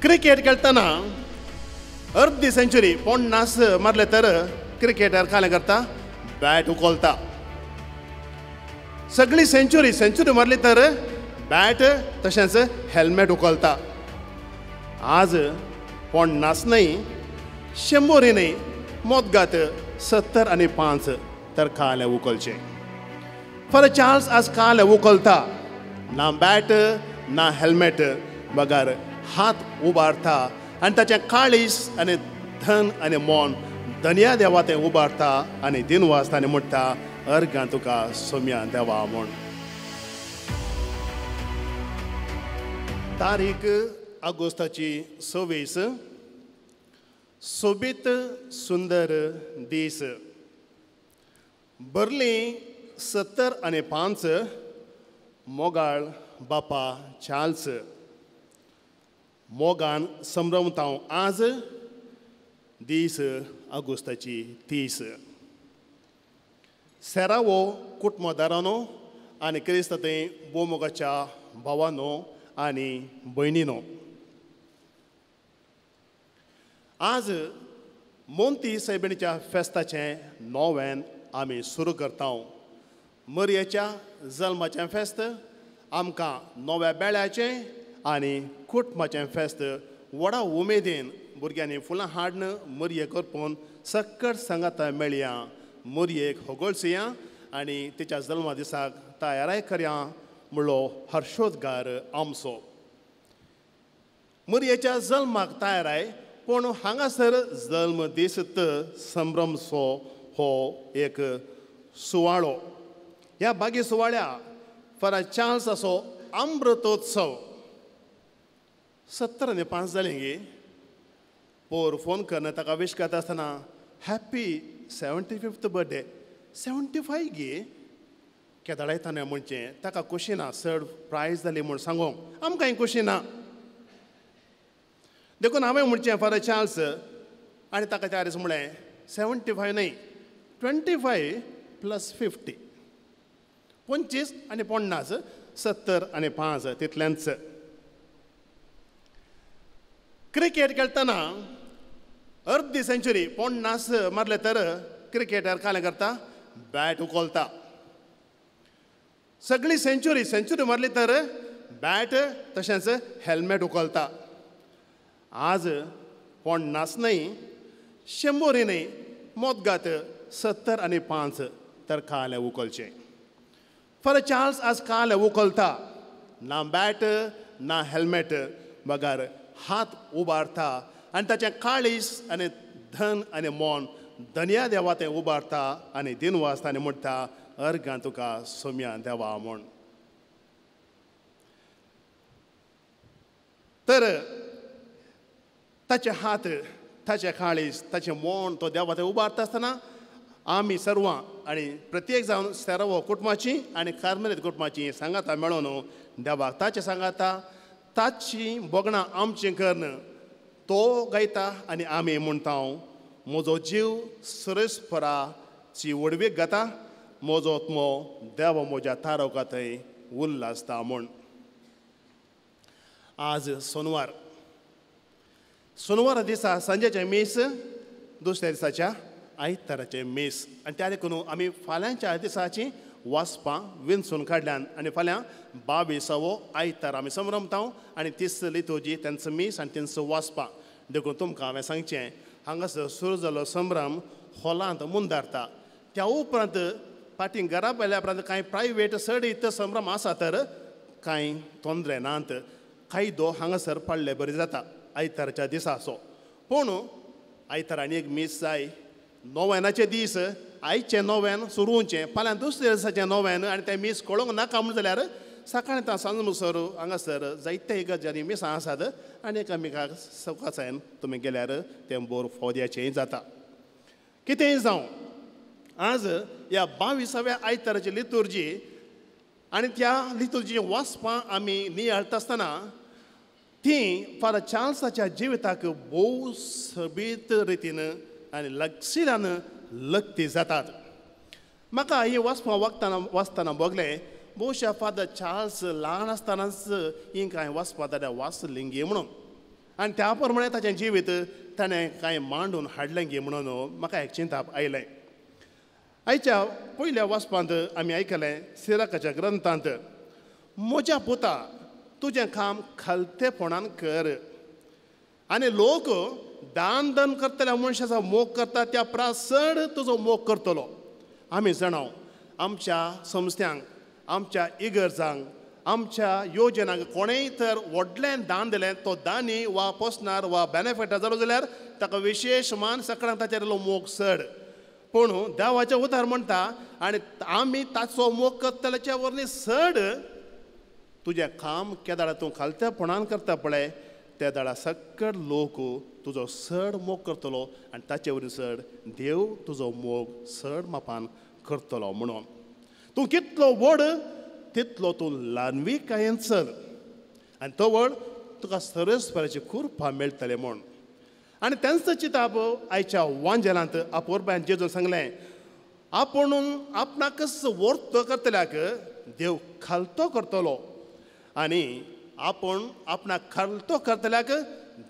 Cricket खेळटना अर्दी century 50 मारले तर क्रिकेटर कालें करता, बॅट उखलता. सगळी सेंचुरी मारली तर बॅट तशेंच हेल्मेट उखलता. आज 50 न्हय, 100 न्हय, मोदगात 75 तर कालें उखलचें. फादर चार्ल्स आज कालें उखलता, ना बॅट ना हेल्मेट, बगर हात उबारता आनी ताचें काळीस आनी धन आनी मन धनया देवा तें उबारता आनी दिनवासता आनी म्हणटा, अर्गां तुका सोम्या देवा म्हूण. तारीख ऑगस्टाची 26, सोबीत सुंदर दीस. भरली 75 मोगाळ बापा चार्ल्स. मोगान संभ्रमता आज दीस ऑगस्टाची 30. सेरावो कुटुंबदारानो आनी क्रिस्त थंय भोवमोगाच्या भावानो आनी भयणीनो, आज मोंती सायबिणीच्या फेस्ताचें नोवेन आमी सुरू करता. मरयेच्या जल्माचें फेस्त आमकां नव्या बेळ्याचें आनी कुटुंबाचें फेस्त व्हडा उमेदीन भुरग्यांनी फुलां हाडून मरये करपून सक्कड सांगाता मेळया, मरयेक होगळसया आनी तिच्या जल्मा दिसाक तयाराय करया म्हणलो हर्षोद्गार आमचो. मरयेच्या जल्माक तयाराय, पूण हांगासर जल्म दीस संभ्रमचो हो एक सुवाळो. ह्या बागी सुवाळ्या फादर चार्ल्स असो अमृतोत्सव 75 जालें गे. पोर फोन करून ताका विश करता आसतना हॅप्पी 75th birthday, 75 गे केदाळायतना म्हणचें ताका खोशी ना, चड प्रायज जाली म्हूण सांगूंक आमकांय खोशी ना. देखून हांवें म्हणचें फादर चार्ल्स आनी ताका त्या दीस म्हणलें 75 न्हय, 25 + 50, 25 आनी 50, 75 तितलेंच. क्रिकेट खेळटना अर्दी सेंचुरी 50 मारले तर क्रिकेटर कालें करता, बॅट उखलता. सगळी सेंचुरी मारली तर बॅट तशेंच हेल्मेट उखलता. आज 50 न्हय, 100 न्हय, मोदगात 75 तर कालें उखलचें. फादर चार्ल्स आज कालें उखलता, ना बॅट ना हेल्मेट, बगर हात उबारता आनी ताचें काळीस आनी धन आनी मन धनया देवा तें उबारता आनी दिनवासता आनी म्हणटा, अर्गां तुका सोम्या देवा म्हूण. तर ताचे हात, ताचें काळीस, ताचें मन तो देवा तें उबारता आसतना आमी सर्वां आनी प्रत्येक जावन सेरावो कुटुंबाची आनी कार्मेलीत कुटुंबाची सांगाता मेळोन देवाक ताचें सांगाता, ताची भोगणां आमचीं करून तो गायता आनी आमी म्हणटा, म्हजो जीव सरस्पराची व्हडवीक गाता, म्हजो आत्मो देवा म्हज्या तारवका थंय उल्हासता म्हूण. आज सोनवार, सोनवारा दिसा सांजेचें मीस, दुसऱ्या दिसाच्या आयताराचें मीस, आनी त्या देखून आमी फाल्यांच्या दिसाची वाचपां विंचून काडल्यान आनी फाल्यां 22वो आयतार आमी संभ्रमता आनी 30 लितोजी तेंचो मीस आनी तेंचो वाचपां. देखून तुमकां हांवें सांगचें, हांगासर सुरू जालो संभ्रम हॉलांत मुंदारता, त्या उपरांत फाटीं घरा पायल्या उपरांत कांय प्रायवेट चड इतलो संभ्रम आसा तर कांय तोंदरे नात, कायदो हांगासर पडले बरी जाता आयतारच्या दिसाचो. पूण आयतार आनी एक मीस जाय, नोवेनाचे दीस, आयचें नोवेन सुरू जावचें, फाल्यां दुसऱ्या दिसाचें नोवेन आनी तें मीस कळोंक नाका म्हूण जाल्यार सकाळीं ता सांज मुसर हांगासर जायते गजाली मिसां आसात आनी एकामेकाक सवकासायेन तुमी गेल्यार तें बोर फोद्याचेंय जाता. कितेंय जावं, आज ह्या 22व्या आयताराची लितुर्जी आनी त्या लितुर्जी वाचपां आमी नियाळटा आसतना ती फादर चार्ल्साच्या जिविताक भोव सोबीत रितीन आनी लक्षिल्यान लक्ती जातात. म्हाका ही वाचपां वाचतना भोगलें, भोवशा फादर चार्ल्स ल्हान आसतनाच ही कांय वाचपां ताणें वाचलिंगी म्हणून. आनी त्या प्रमाणे ताचें जिवीत ताणें कांय मांडून हाडलें गी म्हणून म्हाका एक चिंताप आयलें. आयच्या पयल्या वाचपांत आमी आयकलें सिराकाच्या ग्रंथांत, म्हज्या पुता तुजें काम खालतेपणान कर आनी लोक दान दान करतल्या मनशाचो मोग करता त्या प्रास चड तुजो मोग करतलो. आमी जाणाव आमच्या संस्थ्यांक, आमच्या इगर्जांक, आमच्या योजनांक कोणेय तर व्हडलें दान दिलें तो दानी वा पोसणार वा बेनिफिटर जालो जाल्यार ताका विशेश मान सगळ्यांक ताचेर मोग चड. पूण देवाचें उतार म्हणटा आनी आमी ताचो मोग करतल्याच्या वरवीं चड तुजें काम केदाळा तूं खालतेपणान करता पळय त्या दाडा सगळे लोक तुजो चड मोग करतलो आनी ताचे वरवीं चड देव तुजो मोग चड मापान करतलो. म्हणून तूं कितलो व्हड तितलो तूं ल्हानविकायेन चल आनी तो व्हड तुका सरस्पराची कृपा मेळटले म्हूण. आनी तेंच चिताप आयच्या वांजेलांत आपोरबायन जेजून सांगलें, आपूण आपणाकच वर्तो करतल्याक देव खालतो करतलो आनी आपूण आपणाक खालतो करतल्याक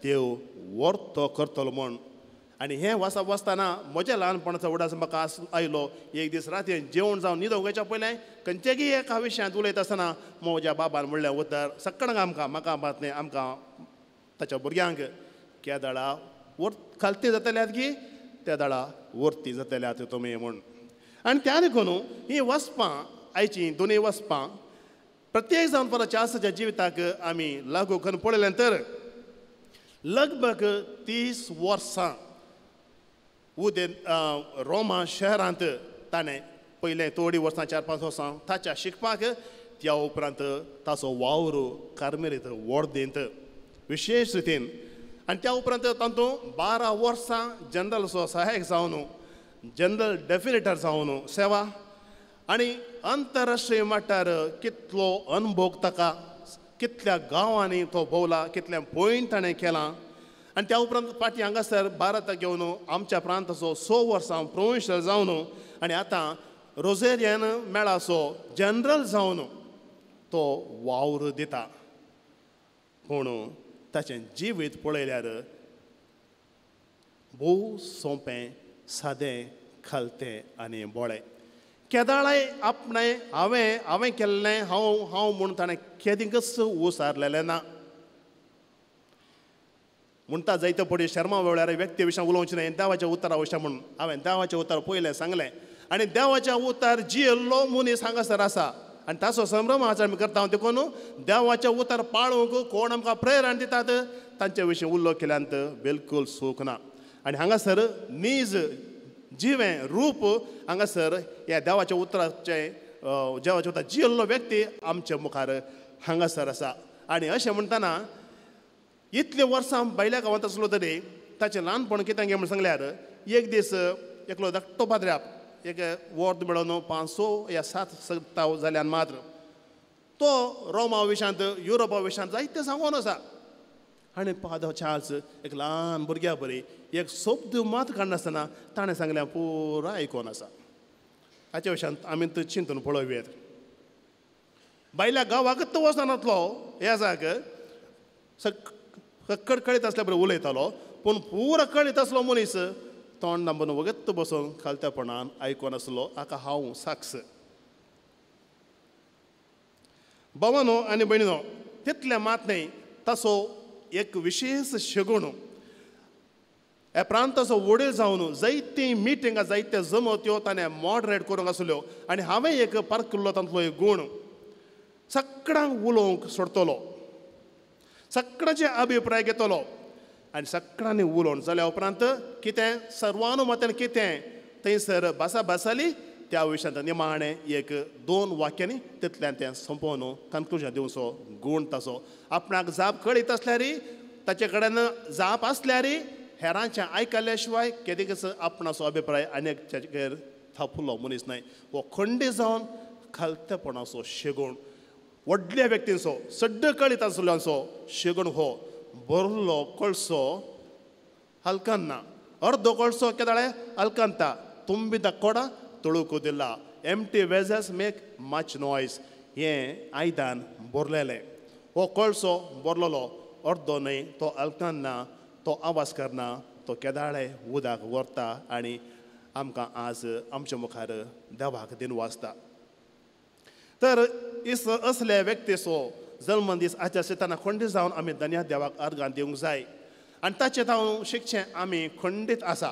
देव वर्तो करतलो म्हूण. आनी हें वाचप वाचतना म्हज्या ल्हानपणाचो उडास म्हाका आयलो. एक दीस राती जेवण जावन न्हिदोंक वयच्या पयलें खंयचेगी एका विशयांत उलयता आसतना म्हज्या बाबान म्हणलें उतर सगळ्यांक आमकां, म्हाका मात न्ही, आमकां ताच्या भुरग्यांक, केदाळा वर खालती जातल्यात की त्या दाळा वरती जातल्यात तुमी म्हूण. आनी त्या देखून ही वचपां आयचीं दोनूय वचपां प्रत्येक जावन परत चार्ल्साच्या जिविताक आमी लागू करून पळयलें तर लगभग 30 वर्सां उदे रोमा शहरांत ताणें पयलें थोडीं वर्सां 4-5 वर्सां ताच्या शिकपाक, त्या उपरांत ताचो वावर कार्मेलीत वर्देंत विशेश रितीन, आनी त्या उपरांत तातूंत 12 वर्सां जनरलचो सहायक जावन जनरल डेफिनेटर जावन सेवा आनी अंतरराष्ट्रीय मट्टार कितलो अनुभोग ताका, कितल्या गांवांनी तो भोंवला, कितलें पॉयंट ताणें केलां. आनी त्या उपरांत फाटीं हांगासर भारताक घेवन आमच्या प्रांताचो 6 वर्सां प्रोविन्शियल जावन आनी आतां रोजेरियन मेळाचो जनरल जावन तो वावर दिता. पूण ताचें जिवीत पळयल्यार भोव सोंपें, सादें, खालतें आनी बोळें. केदाळाय आपणें हांवें हांवें केल्लें हांव हांव म्हूण ताणें केदींकच उसारलेलें ना. म्हणटा जायते पडी शर्मा वेळार व्यक्ती विशय उलोवचें न्हय, देवाच्या उतरा विशय म्हूण हांवें देवाचें उतर पयलें सांगलें आनी देवाच्या उतर जियेल्लो मनीस हांगासर आसा आनी ताचो संभ्रम आज आमी करता. देखून देवाचें उतर पाळूंक कोण आमकां प्रेरणा दितात तांचे विशीं उल्लो केल्यान बिलकूल सूख ना. आनी हांगासर नीज जिवें रूप हांगासर ह्या देवाच्या उतराचें देवाचें उतर जियेल्लो व्यक्ती आमच्या मुखार हांगासर आसा. आनी अशें म्हणटना इतले वर्सां भायल्या गांवांत आसलो तरी ताचें ल्हानपण कितें म्हूण सांगल्यार एक दीस एकलो धाकटो पाद्र्याप एक वर्द मेळोन 5, 6 या 7 सत्ताव जाल्यान मात्र तो रोमा विशांत युरोपा विशांत जायतें सांगून आसा. आनी फादर चार्ल्स एक ल्हान भुरग्या बरी एक शब्द मात काडनासतना ताणें सांगलें पुरा आयकोन आसा. हाच्या विशयांत आमी चिंतून पळोवया. भायल्या गांवाकच तो वचनातलो हे आसा सक्कड कळीत आसल्या बरें उलयतालो, पूण पुरा कळीत आसलो मनीस तोंड दांबून वगत बसून खालतेपणान आयकोन आसलो. हाका हांव साक्ष. भावानो आनी भयणीनो, तितलें मात न्हय, ताचो एक विशेश शेगुण ह्या प्रांताचो वडील जावन जायतीं मिटिंगां जायते जमत्यो ताणें मॉडरेट करूंक आसल्यो. आनी हांवें एक पारखिल्लो तांतलो एक गूण, सगळ्यांक उलोवंक सोडटलो, सगळ्यांचे अभिप्राय घेतलो आनी सगळ्यांनी उलोवन जाल्या उपरांत कितें सर्वानुमतान कितें थंयसर भासा भासाली त्या विशयांत निमाणें 1-2 वाक्यांनी तितल्यान तें सोंपोवन कन्क्लुजन दिवचो गूण ताचो. आपणाक जाप कळीत आसल्यार ताचे कडेन जाप आसल्यार हेरांचें आयकल्या शिवाय केदीकच आपणाचो अभिप्राय आनी ताचेर थापुलो मनीस न्हय. हो खंडी जावन खालतेपणाचो शेगूण व्हडल्या व्यक्तींचो सड्ड कळीत आसल्यांचो शेगूण हो भरलो कळसो हलकन्ना अर्दो कळसो केदाळे हलकनता ತುಂಬಿದ ಕೊಡ ತುಳುಕುವುದಿಲ್ಲ. Empty vessels make much noise. हें आयदन भरलेलें, हो कळसो भरलेलो अर्दो न्हय, तो अल्कान ना, तो आवाज करना, तो केदाळे उदक व्हरता आनी आमकां आज आमच्या मुखार देवाक दिन वाचता. तर इस असल्या व्यक्तीचो जल्मदीस आचरतना खंडीत जावन आमी धन्या देवाक अर्गां दिवंक जाय आनी ताचें जावन शिकचें आमी खंडीत आसा.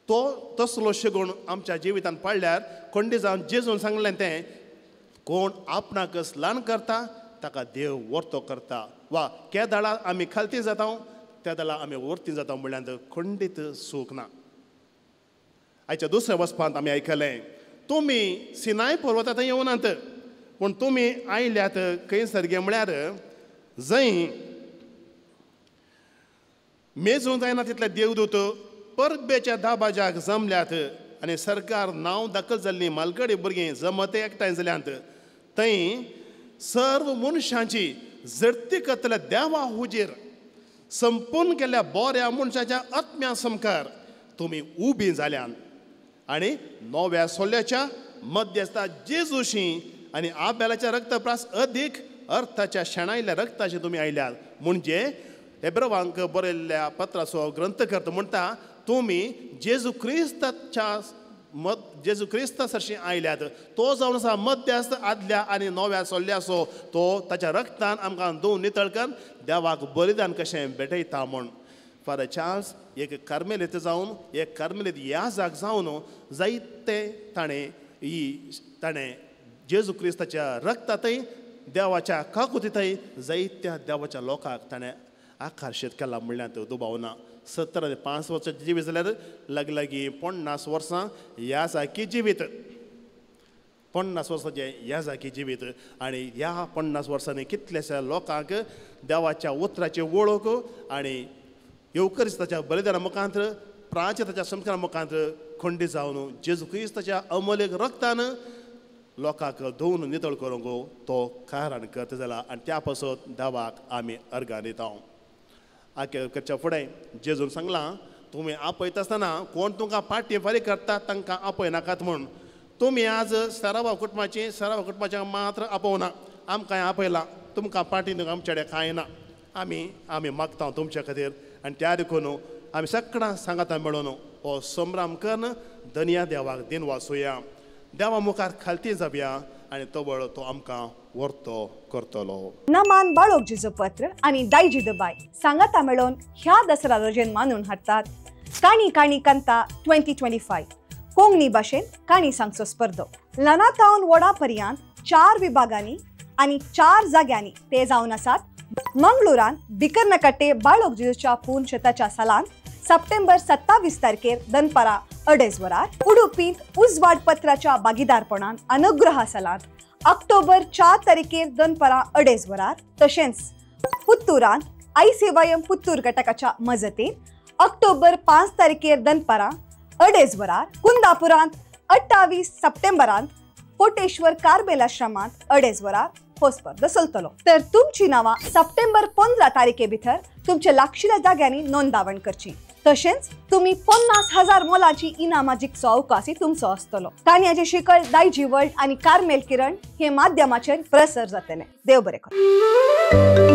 तो तसलो शिगूण आमच्या जिवितांत पडल्यार खंडीत जावन जेजून सांगलें तें कोण आपणाकच ल्हान करता ताका देव वर्तो करता वा केदाळा आमी खालती जाता त्या दळा आमी वर्ती जाता म्हणल्यार खंडीत सूख ना. आयच्या दुसऱ्या वचपांत आमी आयकलें तुमी सिनाय पर्वतांत येवनात पूण तुमी आयल्यात खंय सारकें म्हळ्यार जंय मेजूंक जायना तितले देवदूत परबेच्या दाबाजाक जमल्यात आनी सरकार नांव दाखल जाल्लीं मालगडी भुरगीं जमते एकठांय जाल्यांत थंय सर्व मनशांची झडती करतल्या देवा हुजीर संपूर्ण केल्ल्या बऱ्या मनशाच्या आत्म्या समकार तुमी उबी जाल्यान आनी नव्या सोल्याच्या मध्यस्था जेजूशी आनी आबेलाच्या रक्तप्रास अदीक अर्थाच्या शेणायल्ल्या रक्ताशी तुमी आयल्यात. म्हणजे हेब्रवांक बरयल्ल्या पत्राचो ग्रंथकर्त म्हणटा तुमी जेजू क्रिस्ताच्या जेजू क्रिस्ता सरशी आयल्यात. तो जावन आसा मध्यस्थ आदल्या आनी नव्या सोल्ल्याचो, तो ताच्या रक्तान आमकां धुवन नितळ करून देवाक बलिदान कशें भेटयता म्हूण. फादर चार्ल्स एक कार्मेलीत जावन एक कार्मेलीत याजाक जावन जायते ताणें ही ताणें जेजू क्रिस्ताच्या रक्तांतय देवाच्या काकुतींतय जायत्या देवाच्या लोकांक ताणें आकर्शीत केला म्हणल्यार दुबाव ना. 70 आनी 5 वर्सां जिवीत जाल्यार लागीं लागीं 50 वर्सां ह्या जाकी जिवीत, 50 वर्सांचें ह्या जाकी जिवीत आनी ह्या 50 वर्सांनी कितल्याश्या लोकांक देवाच्या उतराची वळख आनी येवकरिस्ताच्या बलिदाना मुखांत प्राचताच्या संस्कारा मुखांत खंडीत जावन जेजू क्रिस्ताच्या अमोलेक रक्तान लोकांक धुवन नितळ करूंक तो कारण करता जाला आनी त्या पासत देवाक आमी अर्गां दिता. आके करच्या फुडें जेजून सांगलां तुमी आपयता आसतना कोण तुमकां पाटी फारीक करता तांकां आपयनाकात म्हूण. तुमी आज सरावा कुटुंबाची सरावा कुटुंबाच्या मात्र आपोवना, आमकां आपयलां, तुमकां पाटी आमचे कडेन कांय ना, आमी आमी मागता तुमच्या खातीर आनी त्या देखून आमी सगळ्यां सांगाता मेळून हो संभ्रम करून धनया देवाक दिन वाचुया, देवा मुखार खालती जावया आनी तवळ तो आमकां वर्तो करतलो. नमान बाळोक जिजो पत्र आनी दायजी दबाय सांगाता मेळोवन ह्या दसरा रजेन मानून हाडटात काणी काणी कंता 2025 कोंकणी भाशेन काणी सांगचो स्पर्धो. ल्हाना तावन वडा पर्यंत 4 विभागांनी आनी 4 जाग्यांनी ते जावन आसात. मंगळुरान बिकर्नकट्टे बाळोक जिजोच्या पूर्ण शेताच्या सालांत सप्टेंबर 27 तारखेर दनपारा 2:30 वरार, उडुपींत उजवाड पत्राच्या भागीदारपणान अनुग्रहा सालांत ऑक्टोबर 4 तारखेर दनपारा 2:30 वरार, तशेंच पुत्तूरांत आयसीवायम पुत्तूर घटकाच्या मजतीन ऑक्टोबर 5 तारखेर दनपारा 2:30 वरार, कुंदापुरांत 28 सप्टेंबरांत कोटेश्वर कार्बेल आश्रमांत 2:30 वरार हो स्पर्धा चलतलो. तर तुमची नांवां सप्टेंबर 15 तारखे भितर तुमच्या लागशिल्ल्या जाग्यांनी नोंदावण करची. तशेंच तुमी 50,000 मोलाची इनामां जिखचो अवकाशय तुमचो आसतलो. काणयाचे शिकळ दायजी वर्ल्ड आनी कार्मेल किरण हे माध्यमाचेर प्रसार जातले. देव बरें करूं.